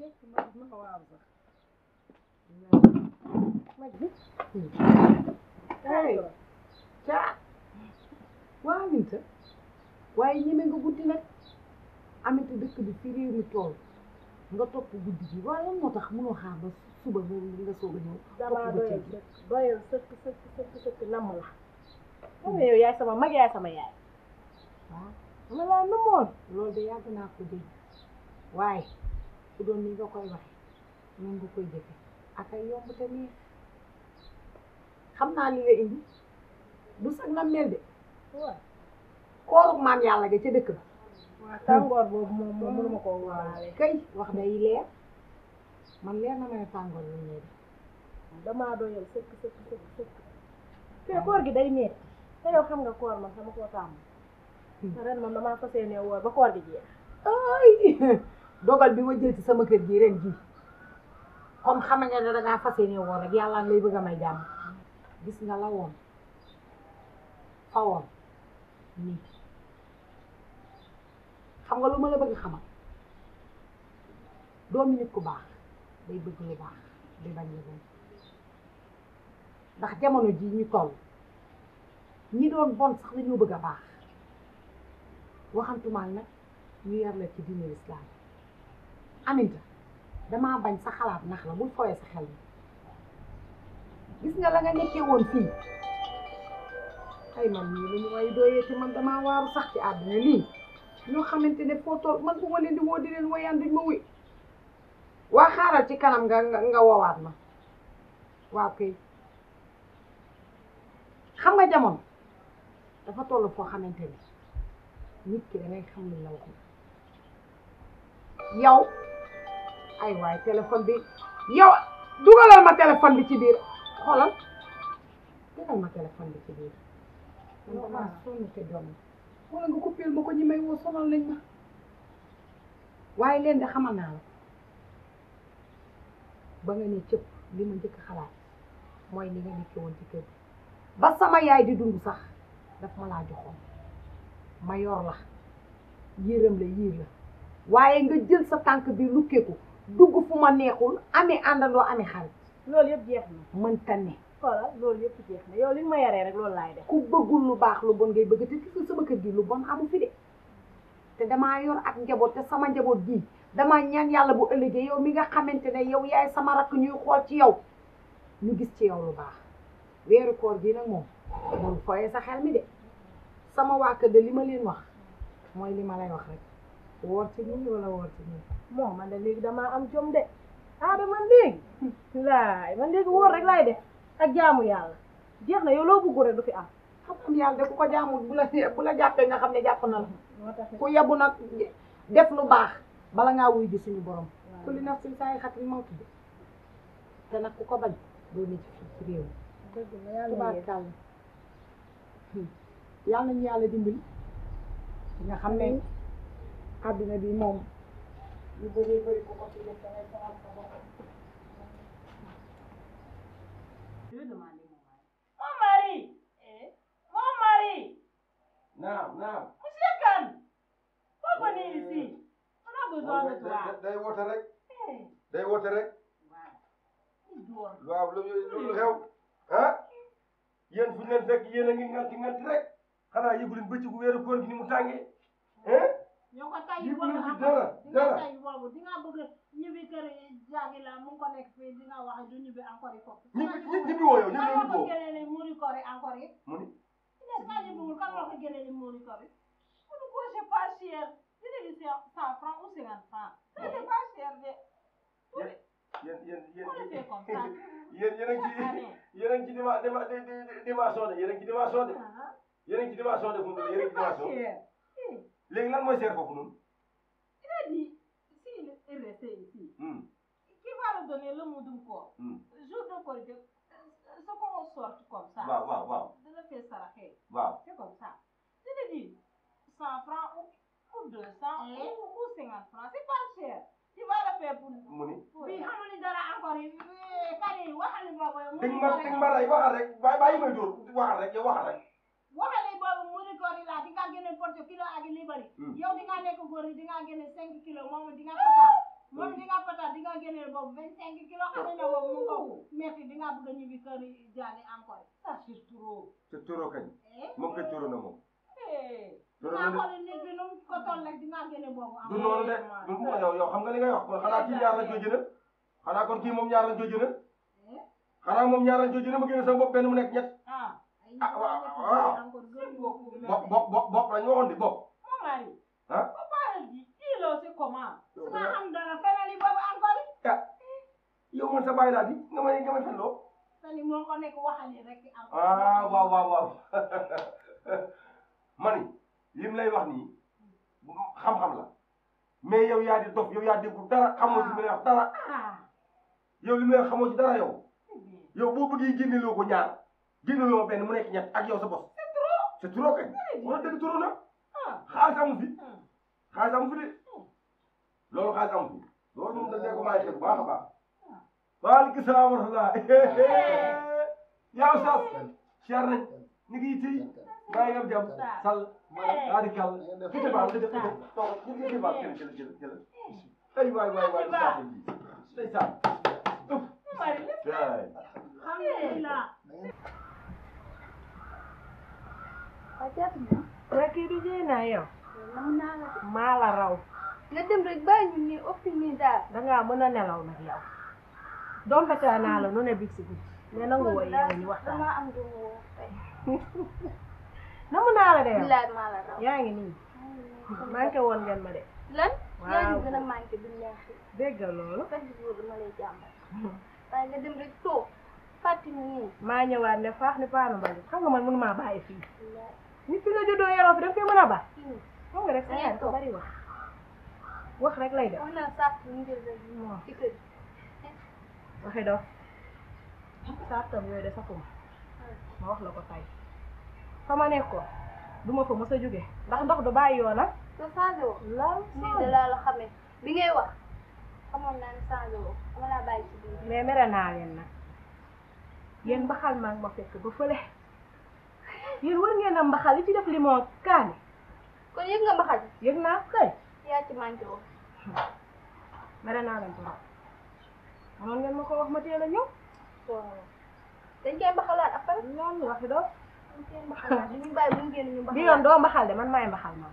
ma waaw sax mag bi ay caa waa Aminta waaye ñeme nga guddi nag Aminta dëkk bi fi réew mi tool nga topp guddi gi waaye lan moo tax mënoo xaar ba suba nga soog a ñëw damaa doyal sëkk namm la xam nga yow yaay sama mag yaay sama yaay waaw ma laa namoon loolu de yàgg naa ko dégg waaye su doon ni nga koy waxe noonu nga koy jëfe ak ay yomb te neex xam naa li nga indi du sax na mel de waaw kooru maam yàlla ga ca dëkk ba waaw tàngoor boobu moom mënuma koo waale kay wax day leer man leer na ma ne tàngoor lu ñuy def damaa doyal sëkk te koor gi day metti te yow xam nga koor man sama koo tàmm ren moom damaa fas yéene woor ba koor gi jeex ay dogal bi ma jël ci sama kër gi ren ji comme xam nga ne dangaa fas yéene woor rek yàlla lay bëgg a may jàmm gis nga la woon fa woon nii xam nga lu ma la bëgg xamal doomi nit ku baax day bëgg lu baax di bañ lu bon ndax jamono ji ñu toll ñi doon bon sax dañoo bëgg a baax waxantumaal nag ñu yar la ci diine lislaam Aminta damaa bañ sa xalaat nax la bul fooyee sa xel mi gis nga la nga nekkee woon fii ay man ñii lañu waaye dooyee ci man damaa waaru sax ci àdduna lii ñoo xamante ne foo toll man bu ma leen di woo di leen woyaan duñ ma wuy waa xaaral ci kanam nga woowaat ma waaw kay xam nga jamono dafa toll foo xamante ne nit ki dangay xam li la wax yow ay waay téléphone bi yow dugalal ma téléphone bi ci biir xoolal dugal ma téléphone bi ci biir man damaa sonn te doom wala nga coupéel ma ko ñi may woo sonal nañ ma waaye leen de xamal naa la ba nga ne cëpp li ma njëkk xalaat mooy li nga nekkee woon ci kër gi ba sama yaay di dund sax daf ma laa joxoon ma yor la yërëm la yiir la waaye nga jël sa tànk bi lukkeeku dugg fu ma neexul amee àndandoo amee xarit loolu yëpp jeex na mënta ne xoolal loolu yëpp jeex na yow li nga ma yaree rek loolu laay def ku bëggul lu baax lu bon ngay bëgg te gis nga sama kër gi lu bon amu fi de te damaa yor ak njaboot te sama njaboot gi damaa ñaan yàlla bu ëllëgee yow mi nga xamante ne yow yaay sama rakk ñuy xool ci yow ñu gis ci yow lu baax weeru koor gi nag moom moom fooyee sa xel mi de sama waa kër de li ma leen wax mooy li ma lay wax rek woor ci nii wala woor ci nii moo man de léegi damaa am jom de de man léegi laay man léegi wóor rek laay def ak jaamu yàlla jeex na yow loo bëggu rek du fi am xam yàlla de ku ko jaamul bu la jàppee nga xam ne jàpp na la moo tax ku yebu nag def lu baax bala ngaa wuy ji suñu borom kulli nafsin zaa'iqatul mawt bi te nag ku ko bañ doo ne ci réew dëgg la yàlla tubaarkàlla yàlla nañu yàlla dimbali nga xam ne àdduna bi moom yu bëri bëri ko ko ci def dangay sonal sa bopp. Mon mari mon mari Naam. monsieur Kane pourquoi venir ici on a besoin de toi day woote rek day woote rek waaw lu xew ah yéen fu ñu leen fekk yéen a ngi nganti rek xanaa yëgu leen bëccëgu weeru koor gi ni mu tàngee ñoo ko tay yëgu boobu leen ci am dara tay boobu di nga bëgg ñibbi kër jaagi la mu ngi ko nekk fii di nga wax du ñibbi encore il faut ñibbi woo yow ñibbi ko woo génnee muri koor yi encore yi mu ni il est ñibbiwul kan moo ko génnee muri koor yi mu ko c'est pas cher dina di 100 francs ou 50 francs c'est pas cher de yéen a ngi ci dimension de yéen a ngi ci dimension de yéen a ngi ci dimension de fu mu ne yéen a ngi ci dimension léegi lan mooy seer foofu noonu. il a dit s'il est resté ici qui va le donner le mot du corps jour de corps ce qu'on sort comme ça waaw de le faire saraxé waaw c'est comme ça je te dis 100 francs ou 200 ou 50 francs c'est pas cher tu vas le faire pour mu ni bi xamul ni dara encore yi kali waxali boobu dig ma rey waxal rek bàyyi may dóor waxal rek yow waxal rek waxali boobu muri koor yi laa di nga génne porte kilo ak li bari yow di nga nekk góor yi di nga génne 5 kilos moom di nga fata moom di nga pata di nga génneel boobu 25 kilos xam ne boobu mu ko metti di nga bëgg a ñibbi kër jaani encore ça c'est trop. c'est trop kañ. moom kay trop na moom. dinaa xool nit bi nu mu ko toll rek di nga génne boobu. du noonu de yow xam nga li ngay wax kon xanaa kii ñaar lañ koy jëndal xanaa kon kii moom ñaar lañ koy jëndal xanaa moom ñaar lañ koy jëndal ma génne sama bopp benn mu nekk ñett. waaw bopp lañ waxoon di bopp. ah. c'est comment. su ma xam dara fenali boobu encore. yow man sa bàyyi laa di nga may fenloo. fenali moo ko nekk waxali rek. waaw. mani lim lay wax nii xam-xam la mais yow yaa di dof yow yaa déggu dara xamoo ci li lay wax dara. yow li lay wax xamoo ci dara yow boo bëggee génneloo ko ñaar génneloo benn mu nekk ñett ak yow sa bos. c'est trop kañ. wala dëgg trop na. xaalis amu fi. xaalis amu fi de. loolu xaalis amu fi. loolu moom dañ ko bàyyi xel bu baax a baax. waaleykum salaam wa rahmatulah. yaa Oustaz. siyaar nañ. ñu ngi tey. maa ngi am jàmm. Sall. maa di kàll. jënd baal jënd baal jël. ay waay Oustaz bi. ndeysaan. alhamdulilah. rek yi du jëy naa yow. maa la raw. nga dem rek bàyyi ñu nii oppi nii daal. dangaa mën a nelaw nag yow. doom fetaa naa la nu ne big si guddi. mais nangu woy yow ñu waxtaan. damaa am du mu woo tey. namu naa la de yow. bilaay maa la raw. yaa ngi nii. manqué woon ngeen ma de. lan. waaw yaa ñu gën a manqué du neex. dégg loolu. chaque jour dama lay jàmbat. waaye nga dem rek toog fàttali ñu nii. maa ñëwaat ne faax ni paanu mbali xam nga man mënu maa bàyyi fii. nit fi nga juddoo yaroo fi da nga koy mën a baax. xam nga rek sa yaay dafa bari wax rek lay def. wax na sax ñu jël rek ci kër gi. waxi dof sartam yooyu de sakuma ma wax la ko tay fa ma nekkoon du ma fa mos a jóge ndax ndox du bàyyi yoon nag. te changé woo. lan nii de laa la xamee bi ngay wax xamoon naa ne changé woo dama laa bàyyi ci biir. mais mere naa leen nag yéen mbaxal maa ngi ma fekk ba fële yéen war ngeen a mbaxal li ci def limon kaani. kon yëg nga mbaxal. yëg naa kay. yaa ci manqué woo. mere naa leen trop mënoon ngeen ma ko wax ma teel a ñëw. waaw dañ koy mbaxalaat après. loolu waxi dof. dañ koy mbaxalaat dañuy bàyyi bu ñu génn ñu mbaxalaat. bi yoon doo mbaxal de man maay mbaxal man.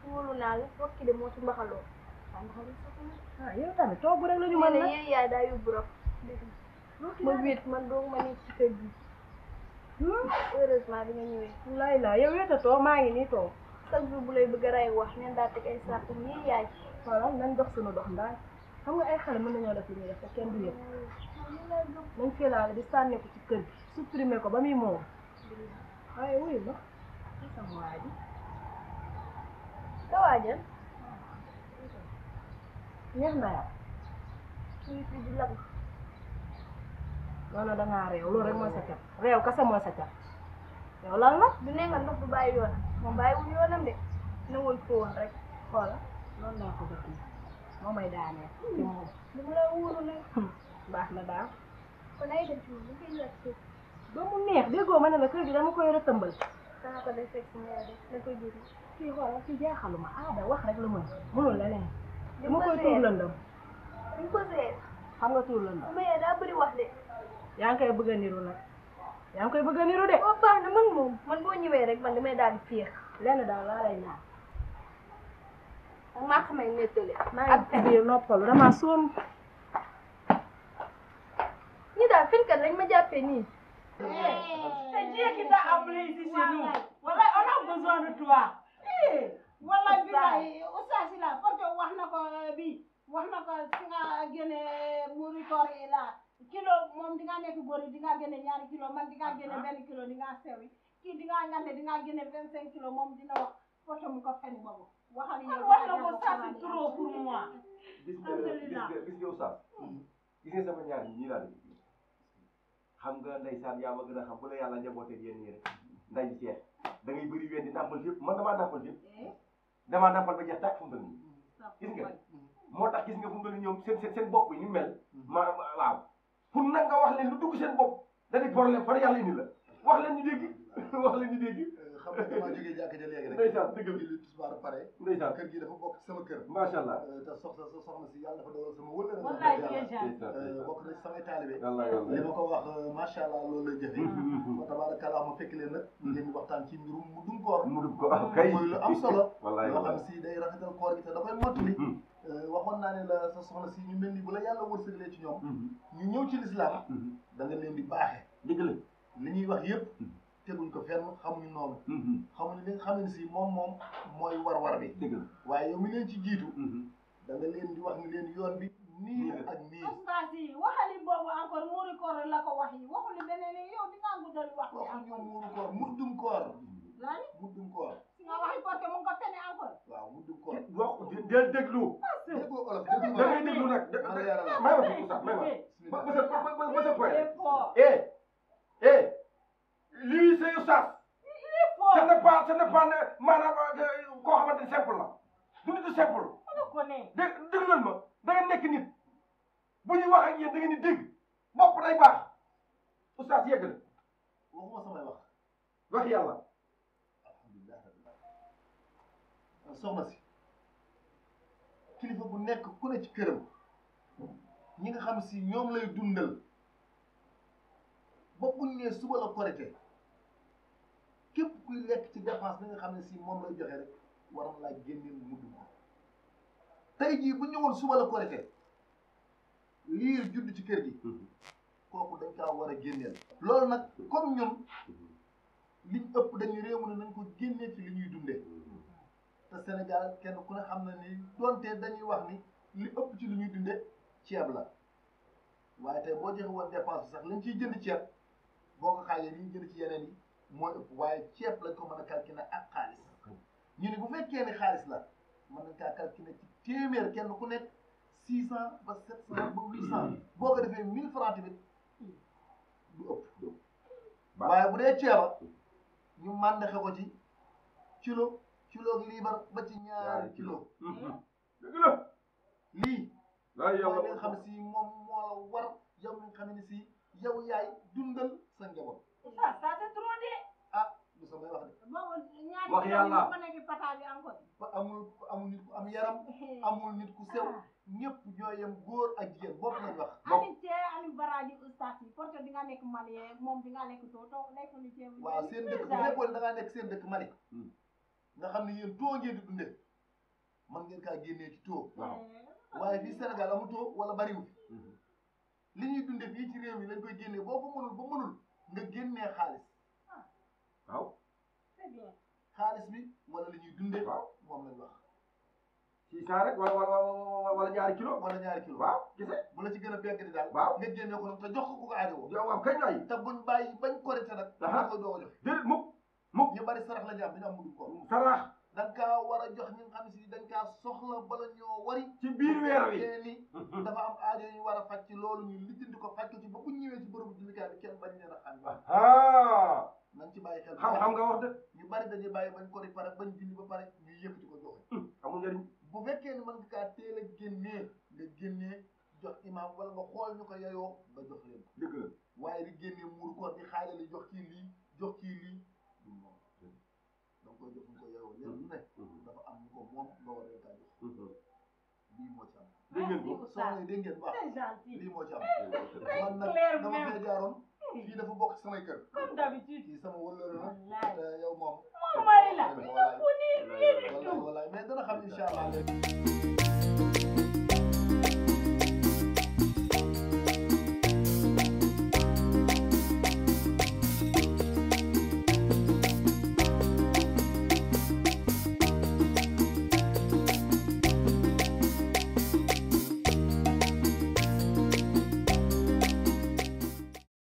wóolu naa la fokki de moo ci mbaxaloo. ah yow tamit toogu rek la ñu mën ne nag. yéen yaay daa yóbbu rek. ma wéet man doo ma nekk ci kër gi. heureusement bi nga ñëwee. lay la yow wéetatoo maa ngi nii toog. chaque jour bu lay bëgg a rey wax neen daa teg ay sart nii yaay. voilà nañ dox suñu dox ndaay xam nga ay xale mën nañoo def li ñuy def te kenn du yëg nañ filaale di sànni ko ci kër gi supprimer ko ba muy moom waaye wuyu ma sama waa ji ka waajal. neex na yow suñu fi di lag. noonu dangaa réew loolu rek mooy sa cat réew kese mooy sa cat yow lan la du ne nga ndox du bàyyi yoonam moom bàyyiwul yoonam de newul fóon rek. xoola noonu laa ko bëgg moo may daaneel ci moom li mu la wóolu nag. baax na daal kon ay dem ci moom bu koy laaj suuf. ba mu neex déggoo ma ne la kër gi dama koy rëtëmbal dana ko def fekk mu yaa def da koy jur. kii xoola kii jaaxaluma aada wax rek la mën mënul leneen dama koy tuur lëndëm ñu ko see. xam nga tuur lëndëm sama yaay daa bëri wax de. yaa ngi koy bëgg a niru nag yaa ngi koy bëgg a niru de boo baax na man moom man boo ñëwee rek man damay daal di féex. lenn daal laa lay ñaan ak maa xamay nettali. maa ngi ci biir noppalu damaa sonn ñi daal fenkat lañ ma jàppee nii. C'est Dieu qui t'a appelé ici chez nous. Voilà, on a besoin de toi. Voilà, billahi, Oustaz là, parce que wax na ko bi, wax na ko si nga génne muuri koor yi la. Kilo moom di nga nekk góor di nga génne ñaari kilo, man di nga génne benn kilo di nga sewi. Kii di nga ngante di nga génne 25 kilos moom dina wax poto mu ko fen boobu. Waxal yow wax na ko ça c'est trop pour moi. gis nga Oustaz gis nga sama ñaar ñii laa def xam nga ndeysaan yaa ma gën a xam bu la yàlla njabootee yéen ñi rek nday jeex da ngay bëri ween di nàmpal fépp man damaa nàmpal fépp damaa nàmpal ba jeex tàkk fu mu toll nii gis nga moo tax gis nga fu mu toll nii ñoom seen bopp yi ñu mel ma waaw pour nag nga wax leen lu dugg seen bopp da di problème far yàlla indi la wax leen ñu dégg wax leen ñu dégg xam nga damaa jógee jàkka ja léegi rek. ndeysaan dëgg julli tisbaar pare. ndeysaan kër gi dafa bokk sama kër. macha allah. te soxna si yàlla dafa dogal sama wëllëre. wallaay déjà. bokk na ci samay taalibe. wallaay wallaay. li ma ko wax macha allah loolu lay jëfee. wa tabaarakallah ma fekk leen nag. ngeen di waxtaan ci mbirum mudum koor. mudum ko kay. mooy lu am solo. wallaay loo xam si day rafetal koor gi te da koy mottali. waxoon naa ne la sa soxna si ñu mel ni bu la yàlla wërsëgalee ci ñoom. ñu ñëw ci lislaam da nga leen di baaxee. dëgg la. li ñuy wax yëpp teguñ ko fenn xamuñu noonu. xamuñu li nga xam ne si moom mooy war-war bi. dëgg la waaye yow mi leen ci jiitu. da nga leen di wax ni leen yoon bi nii ak nii. ustaas yi waxali boobu encore muuri koor la ko wax yi waxul beneen yow di nga guddal wax bi waxuñu encore. muuru koor muddum koor. lan muddum koor. si nga waxi parce que mu ngi ko fene encore. waaw muddum koor. wax del déglu. déggoo olof da ngay déglu nag. ma la yaral may ma tuuti sax may ma. ba sa point. fort. lii c'est ustaas. ce n'est pas maanaam koo xamante ni simple la. du nit simple. ko ne. déglu leen ma da ngeen nekk nit bu ñuy wax ak yéen da ngeen di dégg bopp day baax ustaas yegg na. waxuma samay wax. wax yàlla. alhamdulilah rabbil alamin. soxna si kilifa bu nekk ku ne ci këram ñi nga xam si ñoom lay dundal ba buñ nee suba la korite képp kuy lekk ci dépense bi nga xam ne si moom lay joxe rek war na laa génneel mudd ko tey jii bu ñëwoon suba la korite liir judd ci kër gi kooku dañ kaa war a génneel. loolu nag comme ñun liñ ëpp dañu réew ne nañ ko génnee ci li ñuy dundee te Sénégal kenn ku ne xam na ni donte dañuy wax ni li ëpp ci li ñuy dundee ceeb la waaye tey boo joxe woon dépense sax lañ ciy jënd ceeb boo ko xaajee li ñu jënd ci yeneen yi mooy ëpp waaye ceeb lañ ko mën a calculer ak xaalis ñu ne bu fekkee ni xaalis la mën nañ kaa calculer ci téeméer kenn ku nekk 600 ba 700 ba 800 boo ko defee 1000 francs tamit du ëpp. waaye bu dee ceeba ñu màndaxe ko ci kilo ak liibar ba ci ñaari kilo. dëgg la. lii. waaye yow mooy li nga xam si moom moo la war yow mi nga xam ne si yow yaay dundal sa njaboot. ça c'est trop de. ah du samay wax de. ñaari wax yàlla ko nekk pata bi encore. ba amul nit ku am yaram amul nit ku sew ñëpp ñoo yem góor ak jigéen bopp lañ wax. ani tee ani baraji ustaas yi parce que di nga nekk malien moom di nga nekk too nekk ni ceeb. waaw seen dëkk bu fekkoon da ngaa nekk seen dëkk Mali nga xam ne yéen too ngeen di dundee man ngeen kaa génnee ci too. waaye fii Sénégal amu too wala bariwul li ñuy dundee fii ci réew mi lañ koy génnee boo ko mënul ba mënul nga génnee xaalis. waaw. c'est bien. xaalis bi wala li ñuy dundee. waaw moom lañ wax. 600 rek wala ñaari kilo. wala ñaari kilo. waaw gise bu la ci gën a begg di daal. waaw nga génne ko nag te jox ko ku ko aajowoo. yow waaw kañ waay. te buñ bàyyi bañ korite nag. da koy doog a joxe. déedéet mukk ñu bari sarax la ñu am dañu am mudum koor. sarax. da nga kaa war a jox ñi nga xam si dañ kaa soxla bala ñoo wari. ci biir weer wi ni dafa am aajo yu ñu war a faj ci loolu ñu lijjanti ko faj ko ci ba bu ñëwee ci bërëbu jullikaay bi kenn bañ leen a xam. nañ ci bàyyi xel. xam nga wax de. ñu bari dañuy bàyyi bañ ko di pare bañ julli ba pare ñu yëkkati ko joxe. amul njëriñ. bu fekkee ni mën nga kaa teel a génnee nga génnee jox imam wala nga xool ñu ko yeyoo nga jox leen ko. dëgg la waaye di génnee muuru koor di xaajale jox kii lii jox kii lii du moom. da nga koy jox ñu ko yeyoo leen lu ne. dafa am ñu ko moom nga war leen kaa jox. lii moo ci am. dégg ngeen ko soxna yi dégg ngeen baax c'est gentil. lii moo ci am. très man nag clair dama même. fee jaaroon fii dafa bokk ci samay kër. comme d'habitude. kii sama wëllëre la. wallaay. te yow moom. moom mari la. wallaay fu nii wallaay mais dana xam incha allah.